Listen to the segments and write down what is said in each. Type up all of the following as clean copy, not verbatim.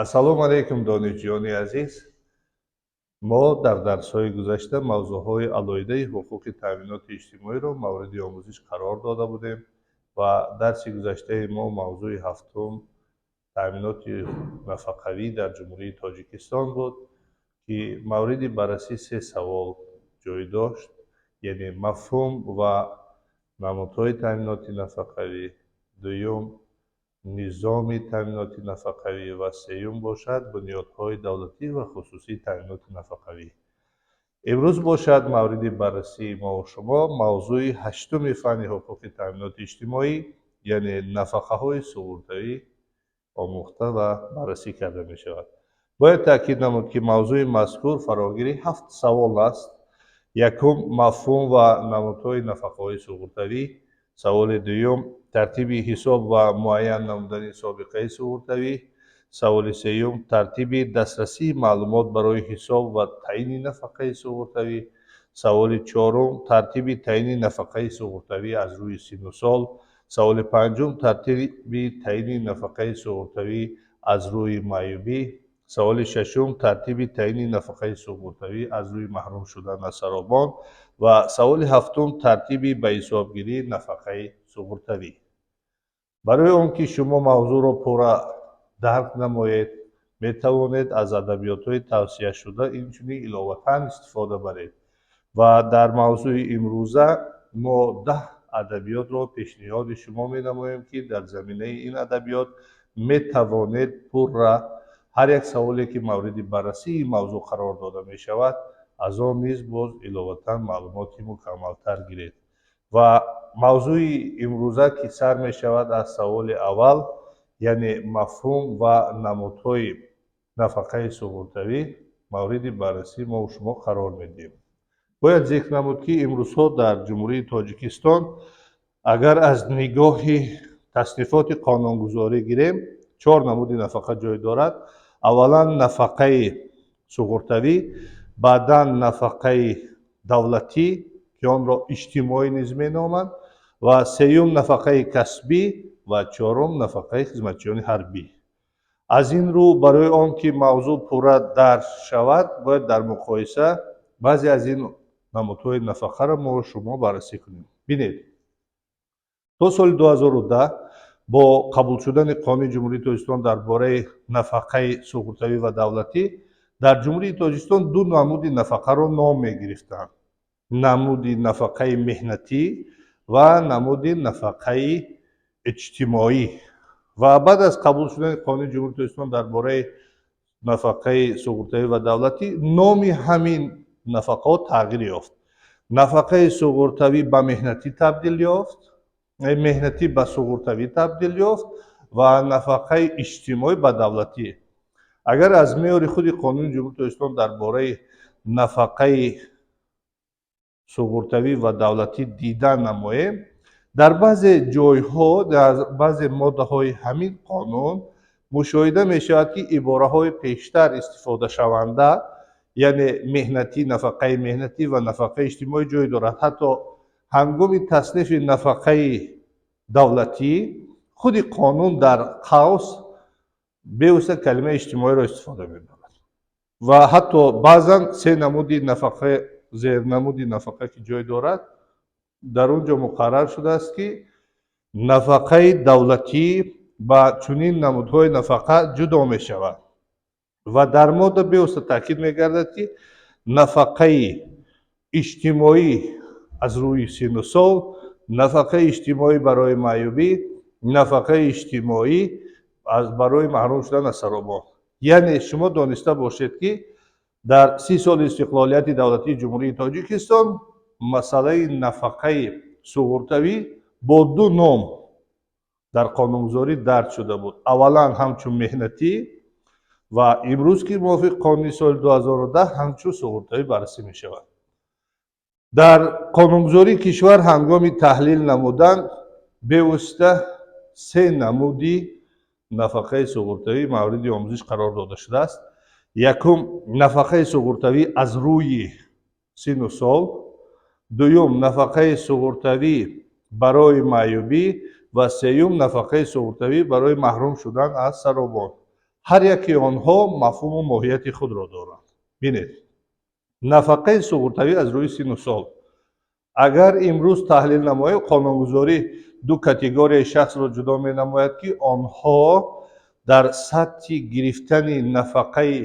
Ассалому алайкум, донишҷӯёни азиз. Мо дар дарсҳои гузашта мавзӯъҳои алоҳидаи ҳуқуқи таъминоти иҷтимоиро мавриди омӯзиш қарор дода будем ва дарси гузаштаи мо мавзӯи ҳафтум, таъминоти нафақавӣ дар Ҷумҳурии Тоҷикистон буд, ки мавриди баррасӣ се савол ҷой дошт, яъне мафҳум ва намудҳои таъминоти нафақавӣ, дуюм, низоми таъминоти нафақавӣ ва сеюм бошад, бунёдҳои давлатӣ ва хусусии таъминоти нафақавӣ. Имрӯз бошад, мавриди баррасии мову шумо мавзӯи ҳаштуми фанни ҳуқуқи таъминоти иҷтимоӣ, яъне нафақаҳои суғуртавӣ омӯхта ва баррасӣ карда мешавад. Бояд таъкид намуд, ки мавзӯи мазкур фарогири ҳафт савол аст. Якум, мафҳум ва намудҳои нафақаҳои суғуртавӣ. Саволи дуюм, тартиби ҳисоб ва муайян намудани собиқаи суғуртавӣ. Саволи сеюм, тартиби дастрасии маълумот барои ҳисоб ва таъини нафақаи суғуртавӣ. Саволи чорум, тартиби таъини нафақаи суғуртавӣ аз рӯи синну сол. Саволи панҷум, тартиби таъини нафақаи суғуртавӣ аз рӯи маъюбӣ. Саволи шашум, тартиби таъини нафақаи суғуртавӣ аз рӯи маҳрум шудан аз саробон ва саволи ҳафтум, тартиби ба ҳисобгирии нафақаи суғуртавӣ. Барои он ки шумо мавзӯъро пурра дарк намоед, метавонед аз адабиётҳои тавсияшуда инчунин иловатан истифода баред ва дар мавзӯи имрӯза мо 10 адабиётро пешниҳоди шумо менамоем, ки дар заминаи ин адабиёт метавонед пурра ҳар як саволе, ки мавриди баррасии мавзӯъ қарор дода мешавад, аз он низ боз иловатан маълумоти мукаммалтар гиред. Ва мавзӯи имрӯза, ки сар мешавад аз саволи аввал, яъне мафҳум ва намудҳои нафақаи суғуртавӣ, мавриди баррасии мову шумо қарор медиҳем. Бояд зикр намуд, ки имрӯзҳо дар Ҷумҳурии Тоҷикистон, агар аз нигоҳи таснифоти қонунгузорӣ гирем, чор намуди нафақа ҷой дорад. Аввалан, нафақаи суғуртавӣ, баъдан нафақаи давлатӣ, ки онро иҷтимоӣ низ меноманд, ва сеюм, нафақаи касбӣ ва чорум, нафақаи хизматчиёни ҳарбӣ. Аз ин рӯ, барои он ки мавзӯъ пурра дарк шавад, бояд дар муқоиса баъзе аз ин намудҳои нафақаро мо шумо баррасӣ кунем. Бинед, то соли 2010 бо қабул шудани Қонуни Ҷумҳурии Тоҷикистон дар бораи нафақаи суғуртавӣ ва давлатӣ дар Ҷумҳурии Тоҷикистон ду намуди нафақаро ном мегирифтанд: намуди нафақаи меҳнатӣ ва намуди нафақаи иҷтимоӣ. Ва баъд аз қабул шудани Қонуни Ҷумҳурии Тоҷикистон дар бораи нафақаи суғуртавӣ ва давлатӣ номи ҳамин нафақаҳо тағйир ёфт. Нафақаи суғуртавӣ ба меҳнатӣ табдил ёфт, меҳнатӣ ба суғуртавӣ табдил ёфт ва нафақаи иҷтимоӣ ба давлатӣ. Агар аз меъёри худи Қонуни Ҷумҳурии Тоҷикистон дар бораи нафақаи суғуртавӣ ва давлатӣ дида намоем, дар баъзе ҷойҳо, дар баъзе моддаҳои ҳамин қонун мушоҳида мешавад, ки ибораҳои пештар истифодашаванда, яъне меҳнатӣ, нафақаи меҳнатӣ ва нафақаи иҷтимоӣ ҷой дорад. Ҳатто ҳангоми таснифи нафақаи давлатӣ худи қонун дар қавс бевосита калимаи иҷтимоиро истифода мебарад. Ва ҳатто баъзан се намуди нафақа, зернамуди нафақа, ки ҷой дорад, дар он ҷо муқаррар шудааст, ки нафақаи давлатӣ ба чунин намудҳои нафақа ҷудо мешавад ва дар модда бевосита таъкид мегардад, ки нафақаи иҷтимоӣ аз рӯи синну сол, нафақаи иҷтимоӣ барои маъюбӣ, нафақаи иҷтимоӣ барои маҳрум шудан аз саробон. Яъне шумо дониста бошед, ки дар 30 соли истиқлолияти давлатии Ҷумҳурии Тоҷикистон масъалаи нафақаи суғуртавӣ бо ду ном дар қонунгузорӣ дарҷ шуда буд: аввалан, ҳамчун меҳнатӣ ва имрӯз, ки мувофиқи қонуни соли 2010, ҳамчун суғуртавӣ баррасӣ мешавад. Дар қонунгузории кишвар ҳангоми таҳлил намудан бевосита се намуди нафақаи суғуртавӣ мавриди омӯзиш қарор дода шудааст. Якум, нафақаи суғуртавӣ аз рӯи синну сол, дуюм, нафақаи суғуртавӣ барои маъюбӣ ва сеюм, нафақаи суғуртавӣ барои маҳрум шудан аз саробон. Ҳар яке онҳо мафҳуму моҳияти худро доранд. Бинед, нафақаи суғуртавӣ аз рӯи синну сол. Агар имрӯз таҳлил намоем, қонунгузорӣ ду категорияи шахсро ҷудо менамояд, ки онҳо дар сатҳи гирифтани нафақаи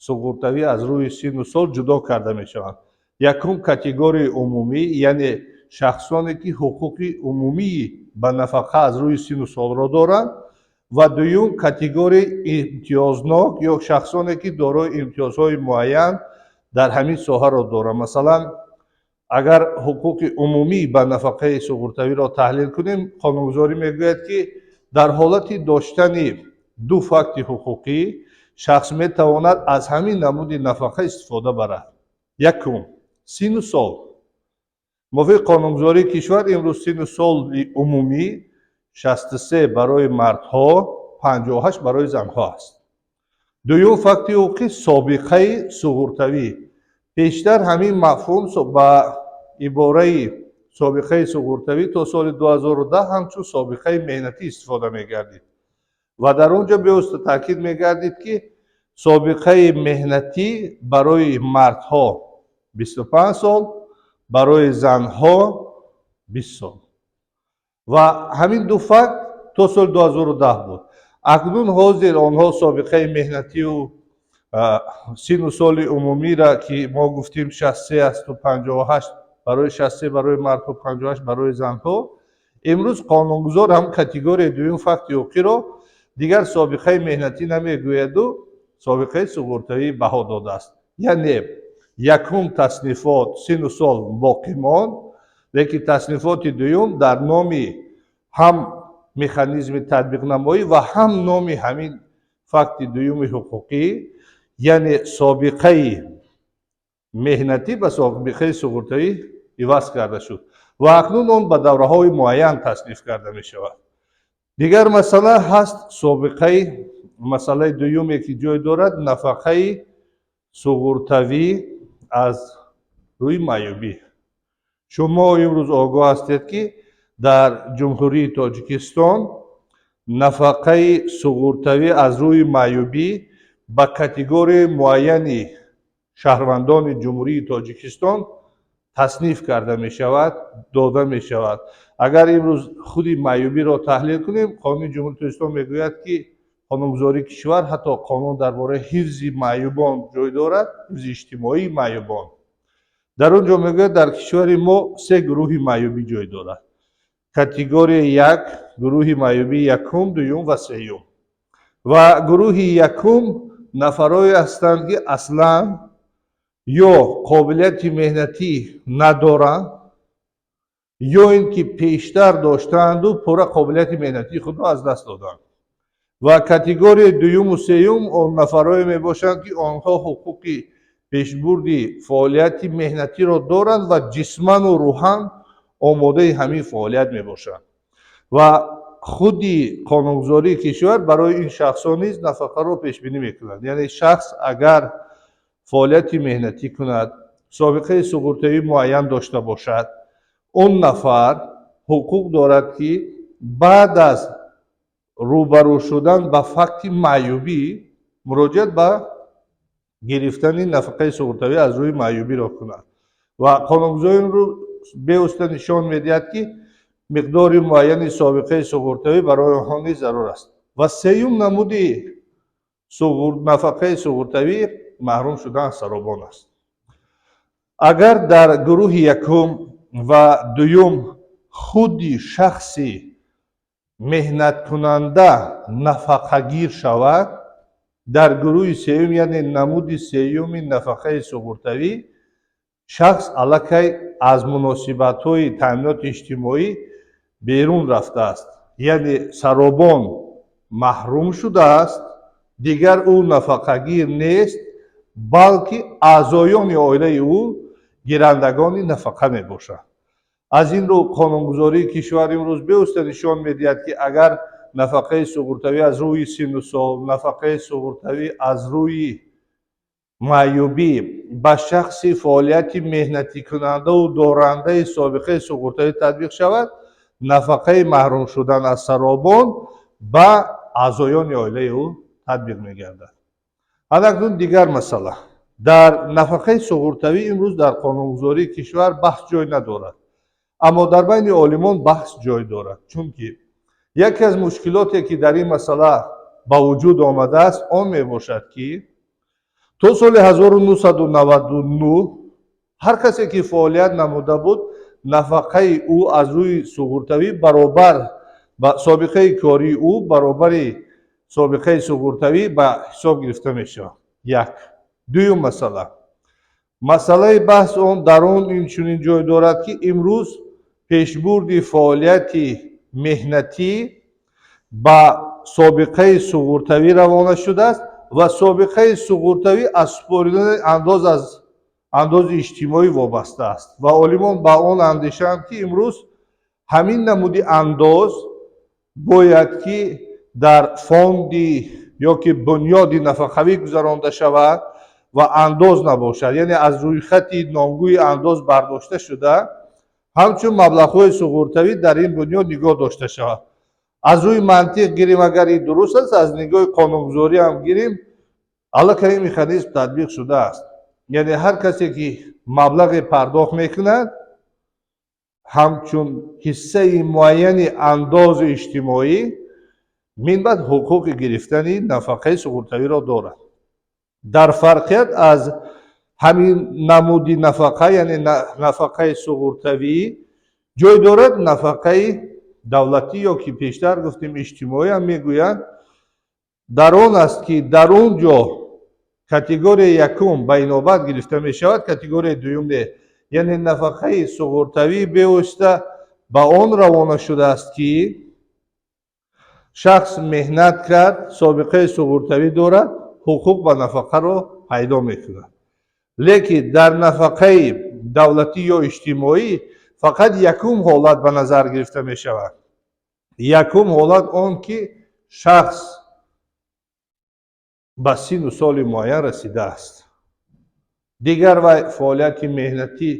суғуртавӣ аз рӯи синну сол ҷудо карда мешаванд. Якум категорияи умумӣ, яъне шахсоне, ки ҳуқуқи умумии ба нафақа аз рӯи синну солро доранд, ва дуюм категорияи имтиёзнок ё шахсоне, ки дорои имтиёзҳои муайян дар ҳамин соҳаро доранд. Масалан, агар ҳуқуқи умумӣ ба нафақаи суғуртавиро таҳлил кунем, қонунгузорӣ мегӯяд, ки дар ҳолати доштани ду факти ҳуқуқӣ шахс метавонад аз ҳамин намуди нафақа истифода барад. Якум, синну сол. Мувофиқи қонунгузории кишвар, имрӯз синну соли умумӣ 63 барои мардҳо, 58 барои занҳо аст. Дуюм факти ҳуқуқӣ, собиқаи суғуртавӣ. Пештар ҳамин мафҳум ба ибораи собиқаи суғуртавӣ то соли 2010 ҳамчун собиқаи меҳнатӣ истифода мегардид ва дар он ҷо бевосита таъкид мегардид, ки собиқаи меҳнатӣ барои мардҳо 25 сол, барои занҳо 20 сол. Ва ҳамин ду факт то соли 2010 буд. Акнун ҳозир онҳо собиқаи меҳнатию синну соли умумиро, ки мо гуфтем 63 асту 58 барои 63 барои мардҳо, 58 барои занҳо, имрӯз қонунгузор ҳам категорияи дуюм факти ҳуқуқиро дигар собиқаи меҳнатӣ намегӯяду собиқаи суғуртавӣ баҳо додааст. Яъне якум таснифот синну сол боқӣ монд, лекин таснифоти дуюм дар номи ҳам механизми татбиқнамоӣ ва ҳам номи ҳамин факти дуюми ҳуқуқӣ, яъне собиқаи меҳнатӣ, ба собиқаи суғуртавӣ иваз карда шуд ва акнун он ба давраҳои муайян тасниф карда мешавад. Дигар масъала ҳаст, собиқаи масъалаи дуюме, ки ҷой дорад, нафақаи суғуртавӣ аз рӯи маъюбӣ. Шумо имрӯз огоҳ ҳастед, ки дар Ҷумҳурии Тоҷикистон нафақаи суғуртавӣ аз рӯи маъюбӣ ба категорияи муайяни шаҳрвандони Ҷумҳурии Тоҷикистон тасниф карда мешавад, дода мешавад. Агар имрӯз худи маъюбиро таҳлил кунем, Қонуни Ҷумҳурии Тоҷикистон мегӯяд, ки қонунгузории кишвар, ҳатто қонун дар бораи ҳифзи маъюбон ҷой дорад, ҳифзи иҷтимоии маъюбон. Дар он ҷо мегӯяд, дар кишвари мо се гурӯҳи маъюбӣ ҷой дорад: категорияи як, гурӯҳи маъюбии якум, дуюм ва сеюм. Ва гурӯҳи якум нафарое ҳастанд, ки аслан ё қобилияти меҳнатӣ надоранд, ё ин ки пештар доштаанду пурра қобилияти меҳнатии худро аз даст доданд. Ва категорияи дуюму сеюм он нафарое мебошанд, ки онҳо ҳуқуқи пешбурди фаъолияти меҳнатиро доранд ва ҷисману рӯҳан омодаи ҳамин фаъолият мебошанд. Ва худи қонунгузории кишвар барои ин шахсҳо низ нафақаро пешбинӣ мекунад. Яъне шахс агар фаъолияти меҳнатӣ кунад, собиқаи суғуртавии муайян дошта бошад, он нафар ҳуқуқ дорад, ки баъд аз рӯбарӯ шудан ба факти маъюбӣ муроҷиат ба гирифтани нафақаи суғуртавӣ аз рӯи маъюбиро кунад. Ва қонунгузорӣ бевосита нишон медиҳад, ки миқдори муайяни собиқаи суғуртавӣ барои онҳо низ зарур аст. Ва сеюм намуди нафақаи суғуртавӣ маҳрум шудан аз саробон аст. Агар дар гурӯҳи якум ва дуюм худи шахси меҳнаткунанда нафақагир шавад, дар гурӯҳи сеюм, яъне намуди сеюми нафақаи суғуртавӣ, шахс аллакай аз муносибатҳои таъминоти иҷтимоӣ берун рафтааст, яъне саробон маҳрум шудааст, дигар ӯ нафақагир нест, балки аъзоёни оилаи ӯ гирандагони нафақа мебошанд. Аз ин рӯ қонунгузории кишвар имрӯз бевосита нишон медиҳад, ки агар нафақаи суғуртавӣ аз рӯи синну сол, нафақаи суғуртавӣ аз рӯи маъюбӣ ба шахси фаъолияти меҳнатикунандаву дорандаи собиқаи суғуртавӣ татбиқ шавад, нафақаи маҳрум шудан аз саробон ба Аъзоёни оилаи ӯ татбиқ мегардад. Анакнун дигар масъала. Дар нафақаи суғуртавӣ имрӯз дар қонунгузории кишвар баҳс ҷой надорад, аммо дар байни олимон баҳс ҷой дорад, чунки яке аз мушкилоте, ки дар ин масъала ба вуҷуд омадааст, он мебошад, ки то соли 1999 ҳар касе, ки фаъолият намуда буд, нафақаи ӯ аз рӯи суғуртавӣ баробар ба собиқаи кории ӯ, баробари собиқаи суғуртавӣ ба ҳисоб гирифта мешавад. Як. Дуюм масъала, масъалаи баҳс он дар он инчунин ҷой дорад, ки имрӯз пешбурди фаъолияти меҳнатӣ ба собиқаи суғуртавӣ равона шудааст ва собиқаи суғуртавӣ аз супоридани андоз, аз андози иҷтимоӣ вобаста аст. Ва олимон ба он андешаанд, ки имрӯз ҳамин намуди андоз бояд ки дар фонди ё ки бунёди нафақавӣ гузаронда шавад ва андоз набошад, яъне аз рӯйхати номгӯи андоз бардошта шуда, ҳамчун маблағҳои суғуртавӣ дар ин бунёд нигоҳ дошта шавад. Аз рӯи мантиқ гирим, агар ин дуруст аст, аз нигоҳи қонунгузорӣ ҳам гирим, аллакай ин механизм татбиқ шудааст, яъне ҳар касе, ки маблағе пардохт мекунад, ҳамчун ҳиссаи муайяни андози иҷтимоӣ, минбаъд ҳуқуқи гирифтани нафақаи суғуртавиро дорад. Дар фарқият аз ҳамин намуди нафақа, яъне нафақаи суғуртавӣ, ҷой дорад нафақаи давлатӣ ё ки пештар гуфтем, иҷтимоӣ ҳам мегӯянд. Дар он аст, ки дар он ҷо категорияи якум ба инобат гирифта мешавад, категорияи дуюм не. Яъне нафақаи суғуртавӣ бевосита ба он равона шудааст, ки шахс меҳнат кард, собиқаи суғуртавӣ дорад, ҳуқуқ ба нафақаро пайдо мекунад. Лекин дар нафақаи давлатӣ ё иҷтимоӣ фақат якум ҳолат ба назар гирифта мешавад. Якум ҳолат он ки шахс ба синну соли муайян расидааст, дигар вай фаъолияти меҳнатӣ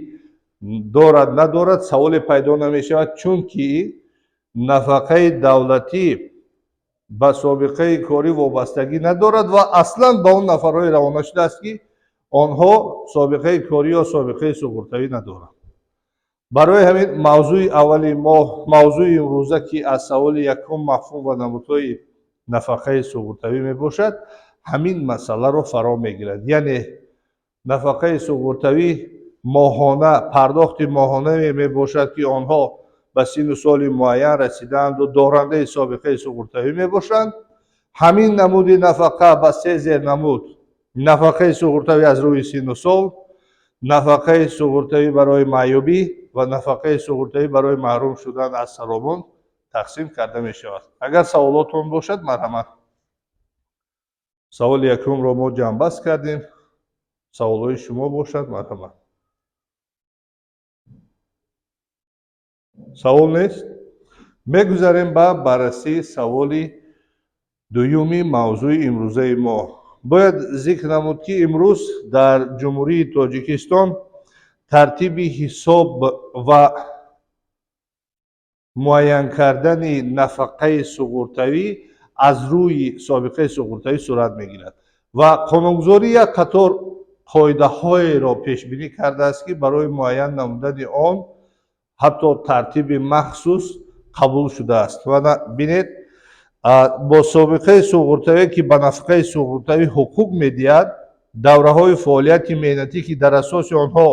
дорад, надорад, саволе пайдо намешавад, чунки нафақаи давлатӣ ба собиқаи корӣ вобастагӣ надорад ва аслан ба он нафарҳое равона шудааст, ки онҳо собиқаи корӣ ё собиқаи суғуртавӣ надоранд. Барои ҳамин мавзӯи аввали мо, мавзӯи имрӯза, ки аз саволи якум, мафҳум ва намудҳои нафақаи суғуртавӣ мебошад, ҳамин масъаларо фаро мегирад. Яъне нафақаи суғуртавӣ моҳона, пардохти моҳона мебошад, ки онҳо ба синну соли муайян расидаанду дорандаи собиқаи суғуртавӣ мебошанд. Ҳамин намуди нафақа ба се зернамуд: нафақаи суғуртавӣ аз рӯи синну сол, нафақаи суғуртавӣ барои маъюбӣ ва нафақаи суғуртавӣ барои маҳрум шудан аз саромон тақсим карда мешавад. Агар саволотон бошад, марҳамат. Саволи якумро мо ҷамъбаст кардем. Саволҳои шумо бошад, марҳамат. Савол нест, мегузарем ба баррасии саволи дуюми мавзӯи имрӯзаи мо. Бояд зикр намуд, ки имрӯз дар Ҷумҳурии Тоҷикистон тартиби ҳисоб ва муайян кардани нафақаи суғуртавӣ аз рӯи собиқаи суғуртавӣ сурат мегирад ва қонунгузорӣ як қатор қоидаҳоеро пешбинӣ кардааст, ки барои муайян намудани он ҳатто тартиби махсус қабул шудааст. Ва бинед, бо собиқаи суғуртавӣ, ки ба нафақаи суғуртавӣ ҳуқуқ медиҳад, давраҳои фаъолияти меҳнатӣ, ки дар асоси онҳо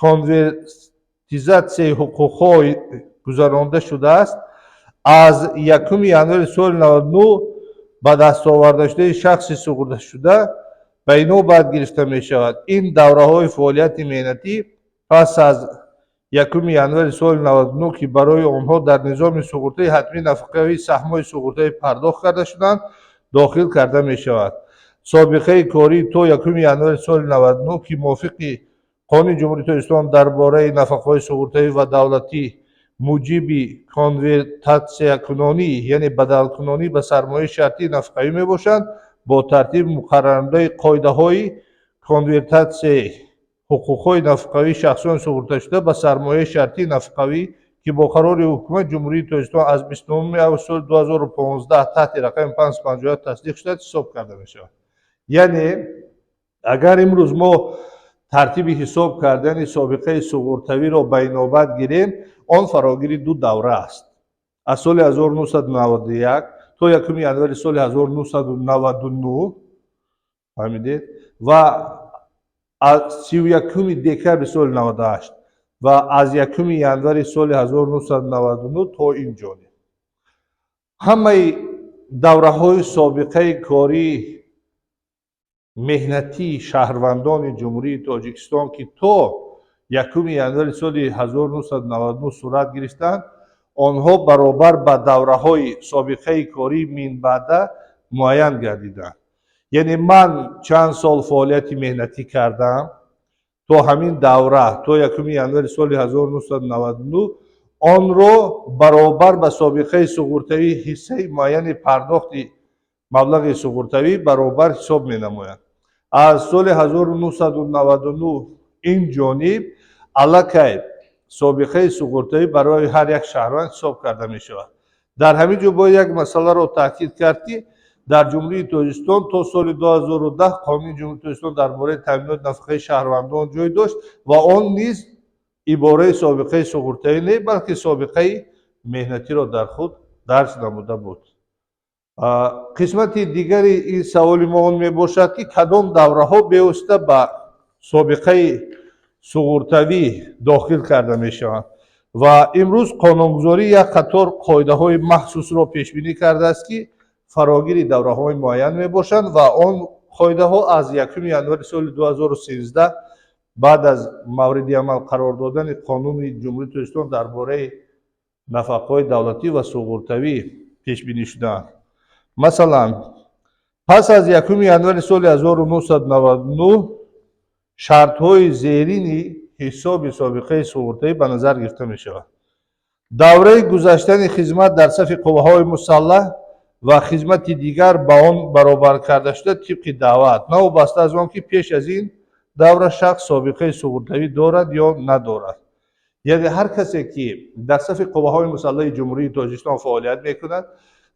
конвертизатсияи ҳуқуқҳо гузаронда шудааст, аз 1 январи соли 99 ба даст овардашудаи шахси суғурташуда ба инобат гирифта мешавад. Ин давраҳои фаъолияти меҳнатӣ пас аз 1 январи соли 99, ки барои онҳо дар низоми суғуртаи ҳатмии нафақавӣ саҳмҳои суғуртавӣ пардохт карда шуданд, дохил карда мешавад. Собиқаи корӣ то 1 январи соли 99, ки мувофиқи Қонуни Ҷумҳурии Тоҷикистон дар бораи нафақаҳои суғуртавӣ ва давлатӣ муҷиби конвертатсиякунонӣ, яъне бадалкунонӣ ба сармояи шартии нафақавӣ мебошанд, бо тартиби муқаррарнамудаи қоидаҳои конвертатсияи ҳуқуқҳои нафақавии шахсони суғурташуда ба сармояи шартии нафақавӣ Ки бо қарори Ҳукумати Ҷумҳурии Тоҷикистон аз 29 август соли 2015 таҳти рақами 551 тасдиқ шудааст, ҳисоб карда мешавад. Яъне агар имрӯз мо тартиби ҳисоб кардани собиқаи суғуртавиро ба инобат гирем, он фарогири ду давра аст: аз соли 1991 то 1 январи соли 1999, фаҳмидед, ва аз 31 декабри соли 98 ва аз 1 январи соли 1999 то ин ҷониб. Ҳамаи давраҳои собиқаи кории меҳнатии шаҳрвандони Ҷумҳурии Тоҷикистон, ки то 1 январи соли 1999 сурат гирифтанд, онҳо баробар ба давраҳои собиқаи кории минбаъда муайян гардиданд. Яъне ман чанд сол фаъолияти меҳнатӣ кардам то ҳамин давра, то 1 январи соли 1999, онро баробар ба собиқаи суғуртавӣ, ҳиссаи муайяни пардохти маблағи суғуртавӣ баробар ҳисоб менамоянд. Аз соли 1999 ин ҷониб аллакай собиқаи суғуртавӣ барои ҳар як шаҳрванд ҳисоб карда мешавад. Дар ҳамин ҷо бояд як масъаларо таъкид кард, ки дар Ҷумҳурии Тоҷикистон то соли 2010 Қонуни Ҷумҳурии Тоҷикистон дар бораи таъминоти нафақаи шаҳрвандон ҷой дошт ва он низ ибораи собиқаи суғуртавӣ не, балки собиқаи меҳнатиро дар худ дарҷ намуда буд. Қисмати дигари ин саволи мо он мебошад, ки кадом давраҳо бевосита ба собиқаи суғуртавӣ дохил карда мешаванд. Ва имрӯз қонунгузорӣ як қатор қоидаҳои махсусро пешбинӣ кардааст, ки фарогири давраҳои муайян мебошанд, ва он қоидаҳо аз 1 январи соли 2013, баъд аз мавриди амал қарор додани Қонуни Ҷумҳурии Тоҷикистон дар бораи нафақаҳои давлатӣ ва суғуртавӣ, пешбинӣ шудаанд. Масалан, пас аз 1 январи соли 1999 шартҳои зерини ҳисоби собиқаи суғуртавӣ ба назар гирифта мешавад: давраи гузаштани хизмат дар сафи қувваҳои мусаллаҳ ва хизмати дигар ба он баробар карда шуда тибқи даъват, новобаста аз он ки пеш аз ин давра шахс собиқаи суғуртавӣ дорад ё надорад. Яъне ҳар касе ки дар сафи қувваҳои мусаллаҳи Ҷумҳурии Тоҷикистон фаъолият мекунад,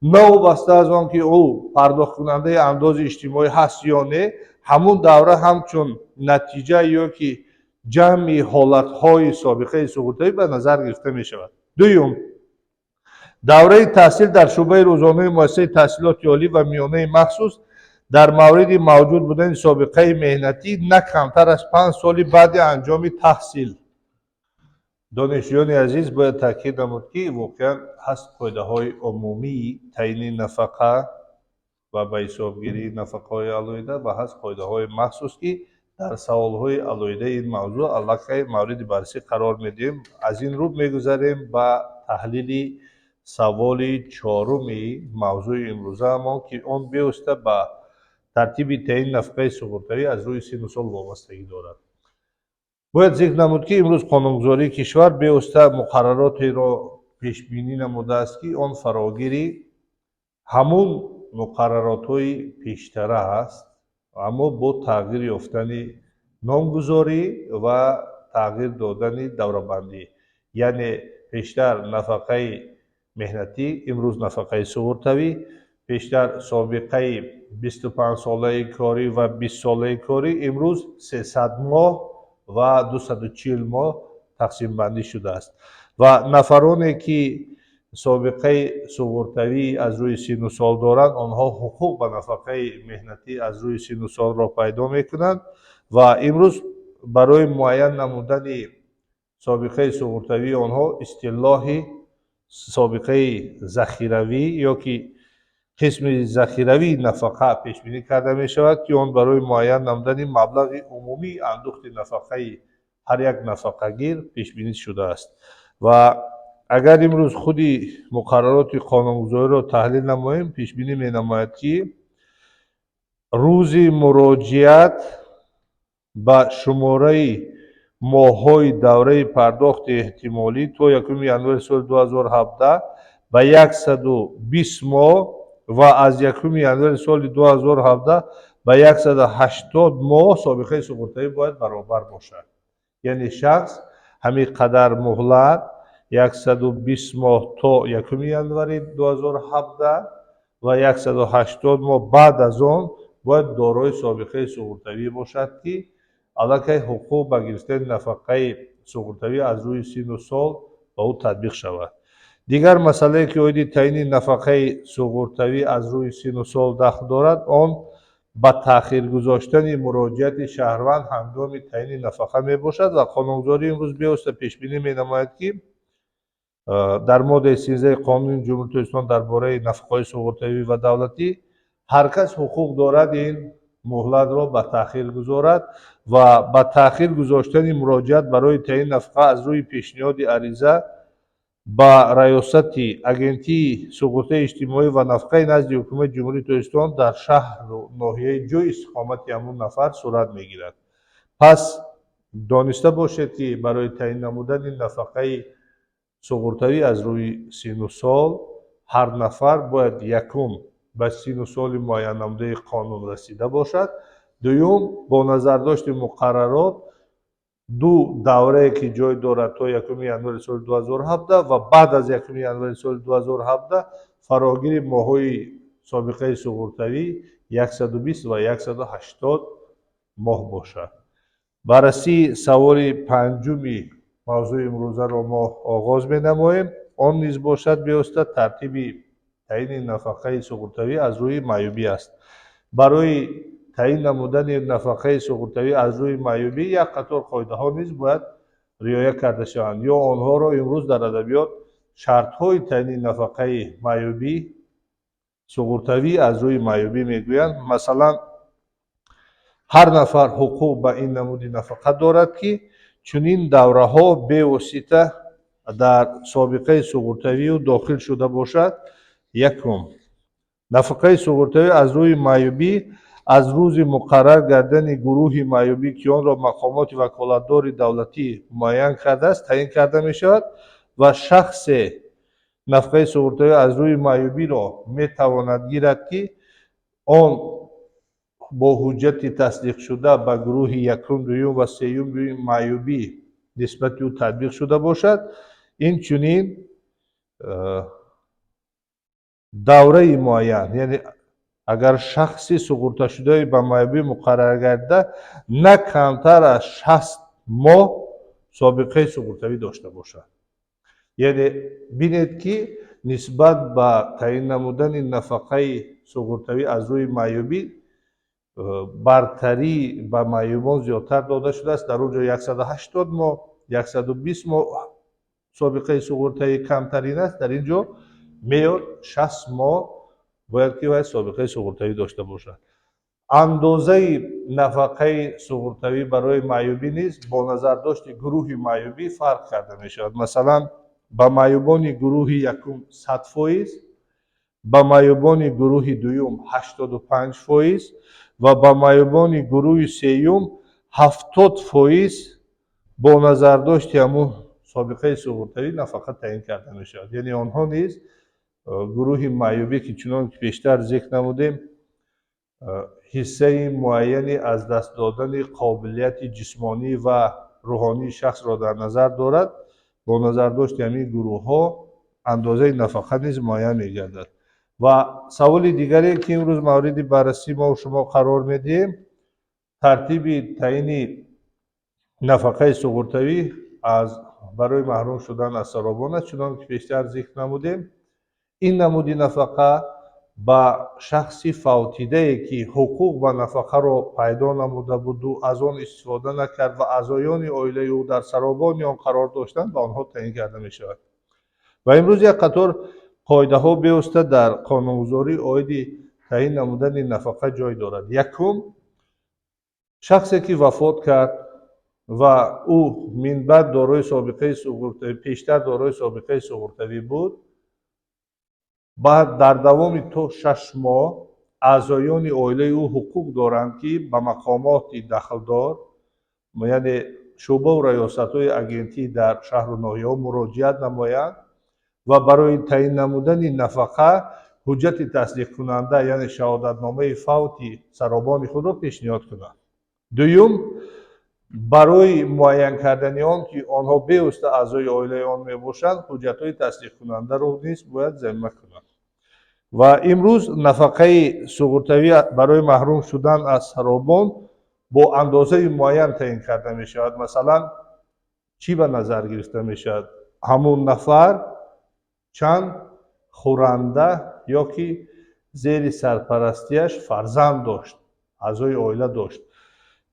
новобаста аз он ки ӯ пардохткунандаи андози иҷтимоӣ ҳаст ё не, ҳамун давра ҳамчун натиҷа ё ки ҷамъи ҳолатҳои собиқаи суғуртавӣ ба назар гирифта мешавад. Дуюм, давраи таҳсил дар шӯъбаи рӯзонаи муассисаи таҳсилоти олӣ ва миёнаи махсус дар мавриди мавҷуд будани собиқаи меҳнатӣ на камтар аз 5 соли баъди анҷоми таҳсил. Донишҷӯёни азиз, бояд таъкид намуд, ки воқеан ҳаст қоидаҳои умумии таъини нафақа ва ба ҳисобгирии нафақаҳои алоҳида ва ҳаст қоидаҳои махсус, ки дар саволҳои алоҳидаи ин мавзӯъ аллакай мавриди баррасӣ қарор медиҳем. Аз ин рӯ мегузарем ба таҳлили саволи чоруми мавзӯи имрӯзаамон, ки он бевосита ба тартиби таъини нафақаи суғуртавӣ аз рӯи синну сол вобастагӣ дорад. Бояд зикр намуд, ки имрӯз қонунгузории кишвар бевосита муқарраротеро пешбинӣ намудааст, ки он фарогири ҳамун муқарраротҳои пештара аст, аммо бо тағйир ёфтани номгузорӣ ва тағйир додани даврабандӣ. Яъне пештар нафақаи меҳнатӣ, имрӯз нафақаи суғуртавӣ, пештар собиқаи 25-солаи корӣ ва 20-солаи корӣ, имрӯз 300 моҳ ва 240 моҳ тақсимбандӣ шудааст. Ва нафароне ки собиқаи суғуртавӣ аз рӯи синну сол доранд, онҳо ҳуқуқ ба нафақаи меҳнатӣ аз рӯи синну солро пайдо мекунанд. Ва имрӯз барои муайян намудани собиқаи суғуртавии онҳо истилоҳи собиқаи захиравӣ ё ки қисми захиравии нафақа пешбинӣ карда мешавад, ки он барои муайян намудани маблағи умумии андӯхти нафақаи ҳар як нафақагир пешбинӣ шудааст. Ва агар имрӯз худи муқаррароти қонунгузориро таҳлил намоем, пешбинӣ менамояд, ки рӯзи муроҷиат ба шумораи моҳҳои давраи пардохти эҳтимолӣ то 1 январи соли 2017 ба 120 моҳ ва аз 1 январи соли 2017 ба 180 моҳ собиқаи суғуртавӣ бояд баробар бошад. Яъне шахс ҳамин қадар муҳлат, 120 моҳ то 1 январи 2017 ва 180 моҳ баъд аз он бояд дорои собиқаи суғуртавӣ бошад, ки аллакай ҳуқуқ ба гирифтани нафақаи суғуртавӣ аз рӯи синну сол ба ӯ татбиқ шавад. Дигар масъалае, ки оиди таъини нафақаи суғуртавӣ аз рӯи синну сол дахл дорад, он ба таъхир гузоштани муроҷиати шаҳрванд ҳангоми таъини нафақа мебошад ва қонунгузорӣ имрӯз бевосита пешбинӣ менамояд, ки дар моддаи 13 Қонуни Ҷумҳурии Тоҷикистон дар бораи нафақаҳои суғуртавӣ ва давлатӣ ҳар кас ҳуқуқ дорад ин муҳлатро ба таъхир гузорад ва ба таъхир гузоштани муроҷиат барои таъини нафақа аз рӯи пешниҳоди ариза ба раёсати Агентии суғуртаи иҷтимоӣ ва нафақаи назди Ҳукумати Ҷумҳурии Тоҷикистон дар шаҳру ноҳияи ҷойи истиқомати ҳамун нафар сурат мегирад. Пас дониста бошед, ки барои таъин намудани нафақаи суғуртавӣ аз рӯи синну сол ҳар нафар бояд, якум, ба синну соли муайяннамудаи қонун расида бошад, дуюм, бо назардошти муқаррарот ду даврае, ки ҷой дорад, то 1 январи соли 2017 ва баъд аз 1 январи соли 2017, фарогири моҳҳои собиқаи суғуртавӣ 120 ва 180 моҳ бошад. Баррасии саволи панҷуми мавзӯи имрӯзаро мо оғоз менамоем. Он низ бошад бевосита тартиби таъини нафақаи суғуртавӣ аз рӯи маъюбӣ аст. Барои таъин намудани нафақаи суғуртавӣ аз рӯи маъюбӣ як қатор қоидаҳо низ бояд риоя карда шаванд, ё онҳоро имрӯз дар адабиёт шартҳои таъини нафақаи маъюбӣ, суғуртавӣ аз рӯи маъюбӣ мегӯянд. Масалан, ҳар нафар ҳуқуқ ба ин намуди нафақа дорад, ки чунин давраҳо бевосита дар собиқаи суғуртавию дохил шуда бошад. Якум, нафақаи суғуртавӣ аз рӯи маъюбӣ аз рӯзи муқаррар гардани гурӯҳи маъюбӣ, ки онро мақомоти ваколатдори давлатӣ муайян кардааст, таъин карда мешавад ва шахсе нафақаи суғуртавӣ аз рӯи маъюбиро метавонад гирад, ки он бо ҳуҷҷати тасдиқшуда ба гурӯҳи якум, дуюм ва сеюми маъюбӣ нисбати ӯ татбиқ шуда бошад. Инчунин давраи муайян, яъне агар шахси суғурташудаи ба маъюбӣ муқаррар гардида на камтар аз 60 моҳ собиқаи суғуртавӣ дошта бошад. Яъне бинед, ки нисбат ба таъин намудани нафақаи суғуртавӣ аз рӯи маъюбӣ бартарӣ ба маъюбон зиёдтар дода шудааст. Дар он ҷо 180 моҳ, 120 моҳ собиқаи суғуртавӣ камтарин аст, дар ин ҷо меъёр 60 моҳ бояд, ки вай собиқаи суғуртавӣ дошта бошад. Андозаи нафақаи суғуртавӣ барои маъюбӣ низ бо назардошти гурӯҳи маъюбӣ фарқ карда мешавад. Масалан, ба маъюбони гурӯҳи якум 100%, ба маъюбони гурӯҳи дуюм 85% ва ба маъюбони гурӯҳи сеюм 70% бо назардошти ҳамун собиқаи суғуртавӣ нафақа таъин карда мешавад. Яъне онҳо низ гурӯҳи маъюбӣ, ки чунон ки пештар зикр намудем, ҳиссаи муайяни аз даст додани қобилияти ҷисмонӣ ва рӯҳонии шахсро дар назар дорад, бо назардошти ҳамин гурӯҳҳо андозаи нафақа низ муайян мегардад. Ва саволи дигаре, ки имрӯз мавриди баррасӣ мо шумо қарор медиҳем, тартиби таъини нафақаи суғуртавӣ аз барои маҳрум шудан аз саробон аст. Чунон ки пештар зикр намудем, ин намуди нафақа ба шахси фавтидае, ки ҳуқуқ ба нафақаро пайдо намуда буду аз он истифода накард ва аъзоёни оилаи ӯ дар саробони он қарор доштанд, ба онҳо таъин карда мешавад. Ва имрӯз як қатор қоидаҳо бевосита дар қонунгузорӣ оиди таъин намудани нафақа ҷой дорад. Якум, шахсе, ки вафот кард ва ӯ минбаъд дорои собиқаи суғуртавӣ, пештар дорои собиқаи суғуртавӣ буд, баъд дар давоми то 6 моҳ аъзоёни оилаи ӯ ҳуқуқ доранд, ки ба мақомоти дахлдор, яъне шӯъбаву раёсатҳои агентӣ дар шаҳру ноҳияҳо муроҷиат намоянд ва барои таъин намудани нафақа ҳуҷҷати тасдиқкунанда, яъне шаҳодатномаи фавти саробони худро пешниҳод кунанд. Дуюм, Барои муайян кардани он, ки онҳо бевосита аъзои оилаи он мебошанд, ҳуҷҷатҳои тасдиқкунандаро низ бояд замима кунанд. Ва имрӯз нафақаи суғуртавӣ барои маҳрум шудан аз саробон бо андозаи муайян таъин карда мешавад. Масалан, чӣ ба назар гирифта мешавад? Ҳамун нафар чанд хӯранда ё ки зери сарпарастияш фарзанд дошт, аъзои оила дошт.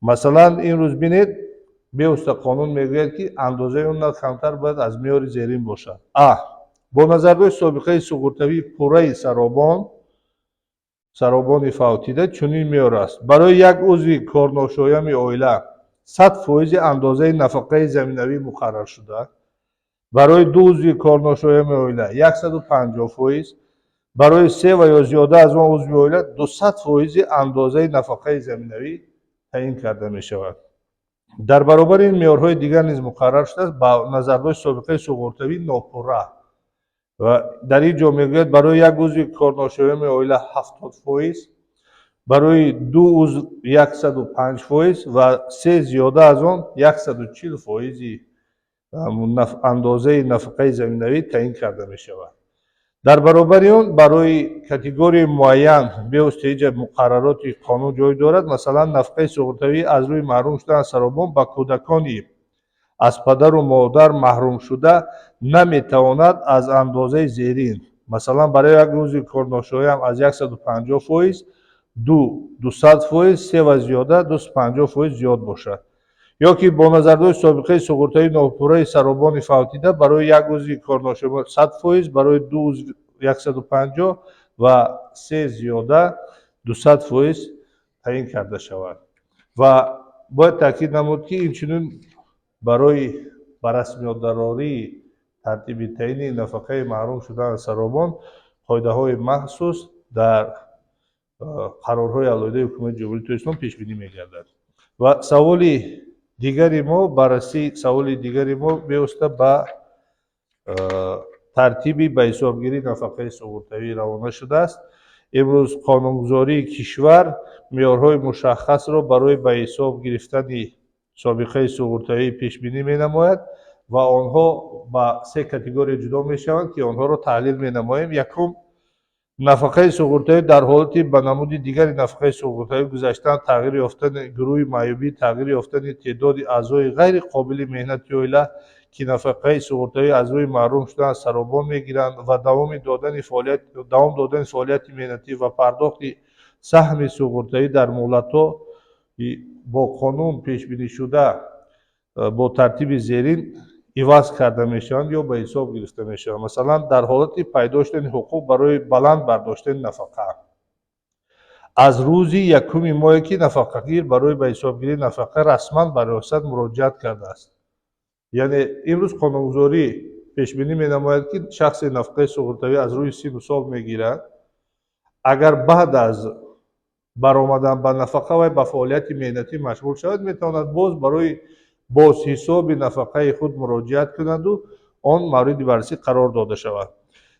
Масалан, имрӯз бинед, бевосита қонун мегӯяд, ки андозаи он на камтар бояд аз меъёри зерин бошад: а бо назардошти собиқаи суғуртавии пурраи саробони фавтида чунин меъёр аст: барои як узви корношоями оила 100 фоизи андозаи нафақаи заминавӣ муқарраршуда, барои ду узви корношоями оила 150%, барои се ва ё зиёда аз он узви оила 200 фоизи андозаи нафақаи заминавӣ таъин карда мешавад. Дар баробари ин меъёрҳои дигар низ муқаррар шудааст ба назардошти собиқаи суғуртавӣ нопурра. Ва дар ин ҷо мегӯяд: барои як узви корношоями оила 70%, барои ду узв 105% ва се зиёда аз он 140 фоизи андозаи нафақаи заминавӣ таъин карда мешавад. Дар баробари он барои категорияи муайян бевосита иҷа муқаррароти қонун ҷой дорад. Масалан, нафақаи суғуртавӣ аз рӯи маҳрум шудан аз саробон ба кӯдакони аз падару модар маҳрумшуда наметавонад аз андозаи зерин: масалан, барои як узви корношоям аз 150%, ду 200%, се ва зиёда 250% зиёд бошад. Ё ки бо назардошти собиқаи суғуртавии нопурраи саробони фавтида барои як узви корношоям 100%, барои ду узв 150 ва се зиёда 200% таъин карда шавад. Ва бояд таъкид намуд, ки инчунин барои ба расмиётдарории тартиби таъини нафақаи маҳрум шудан аз саробон қоидаҳои махсус дар қарорҳои алоҳидаи Ҳукумати Ҷумҳурии Тоҷикистон пешбинӣ мегардад. Ва саволи дигари мо, баррасии саволи дигари мо бевосита ба тартиби ба ҳисобгирии нафақаи суғуртавӣ равона шудааст. Имрӯз қонунгузории кишвар меъёрҳои мушаххасро барои ба ҳисоб гирифтани собиқаи суғуртавӣ пешбинӣ менамояд ва онҳо ба се категория ҷудо мешаванд, ки онҳоро таҳлил менамоем. Якум, нафақаи суғуртавӣ дар ҳолати ба намуди дигари нафақаи суғуртавӣ гузаштан, тағйир ёфтани гурӯҳи маъюбӣ, тағйир ёфтани теъдоди аъзои ғайриқобили меҳнати оила, ки нафақаи суғуртавӣ аз рӯи маҳрум шудан аз саробон мегиранд, ва давом додани фаъолияти меҳнатӣ ва пардохти саҳми суғуртавӣ дар муҳлатҳо бо қонун пешбинишуда бо тартиби зерин иваз карда мешаванд ё ба ҳисоб гирифта мешаванд. Масалан, дар ҳолати пайдо шудани ҳуқуқ барои баланд бардоштани нафақа аз рӯзи якуми моҳе, ки нафақагир барои ба ҳисобгирии нафақа расман ба риёсат муроҷиат кардааст. Яъне имрӯз қонунгузорӣ пешбинӣ менамояд, ки шахсе нафақаи суғуртавӣ аз рӯи сину сол мегирад, агар баъд аз баромадан ба нафақа вай ба фаъолияти меҳнатӣ машғул шавад, метавонад боз барои бозҳисоби нафақаи худ муроҷиат кунаду он мавриди баррасӣ қарор дода шавад.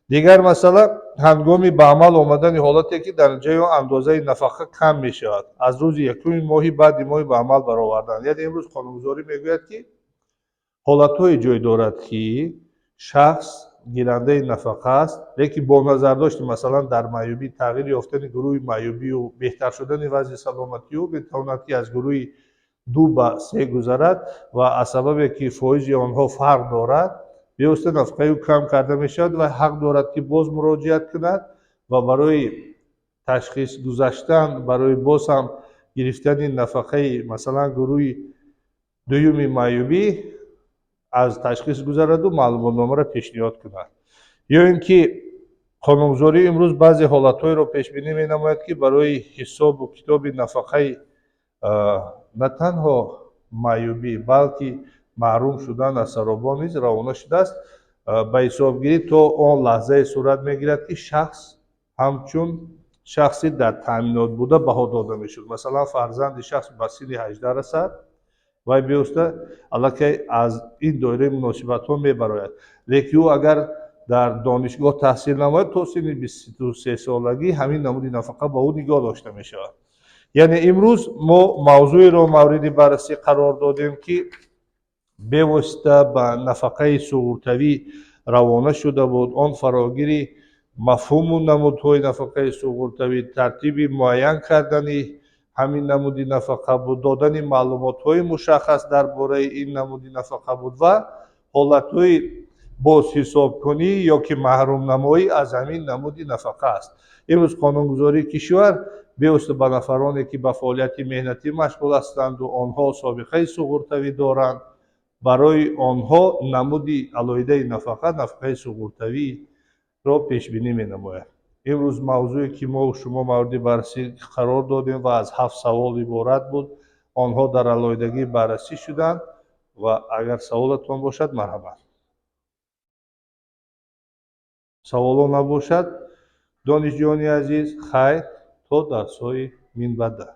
Дигар масъала, ҳангоми ба амал омадани ҳолате, ки дар натиҷаи он андозаи нафақа кам мешавад, аз рӯзи якуми моҳи баъди моҳи ба амал баровардан. Яъне имрӯз қонунгузорӣ мегӯяд, ки ҳолатҳое ҷой дорад, ки шахс гирандаи нафақа аст, лекин бо назардошти, масалан, дар маъюбӣ, тағйир ёфтани гурӯҳи маъюбию беҳтар шудани вазъи саломатиӯ метавонад, ки аз гурӯҳи ду ба се гузарад ва аз сабабе ки фоизи онҳо фарқ дорад, бевосита нафақаи ӯ кам карда мешавад ва ҳақ дорад, ки боз муроҷиат кунад ва барои ташхис гузаштан, барои боз ҳам гирифтани нафақаи, масалан, гурӯҳи дуюми маъюбӣ аз ташхис гузараду маълумотномаро пешниҳод кунад. Ё ин ки қонунгузорӣ имрӯз баъзе ҳолатҳоеро пешбинӣ менамояд, ки барои ҳисобу китоби нафақаи на танҳо маъюбӣ, балки маҳрум шудан аз саробон низ равона шудааст. Ба ҳисобгирӣ то он лаҳзае сурат мегирад, ки шахс ҳамчун шахси дар таъминот буда баҳо дода мешуд. Масалан, фарзанди шахс ба синни 18 расад, вай бевосита аллакай аз ин доираи муносибатҳо мебарояд, лекин ӯ агар дар донишгоҳ таҳсил намояд, то синни 23 солагӣ ҳамин намуди нафақа ба ӯ нигоҳ дошта мешавад. Яъне имрӯз мо мавзӯеро мавриди баррасӣ қарор додем, ки бевосита ба нафақаи суғуртавӣ равона шуда буд. Он фарогири мафҳуму намудҳои нафақаи суғуртавӣ, тартиби муайян кардани ҳамин намуди нафақа буд, додани маълумотҳои мушаххас дар бораи ин намуди нафақа буд ва ҳолатҳои бозҳисобкунӣ ё ки маҳрумнамоӣ аз ҳамин намуди нафақа аст. Имрӯз қонунгузории кишвар бевосита ба нафароне, ки ба фаъолияти меҳнатӣ машғул ҳастанду онҳо собиқаи суғуртавӣ доранд, барои онҳо намуди алоҳидаи нафақа, нафақаи суғуртавиро пешбинӣ менамояд. Имрӯз мавзӯе, ки мо шумо мавриди баррасӣ қарор додем ва аз ҳафт савол иборат буд, онҳо дар алоҳидагӣ баррасӣ шуданд ва агар саволатон бошад, марҳамат. Саволо набошад, донишҷӯёни азиз, хайр, то дарсҳои минбаъда.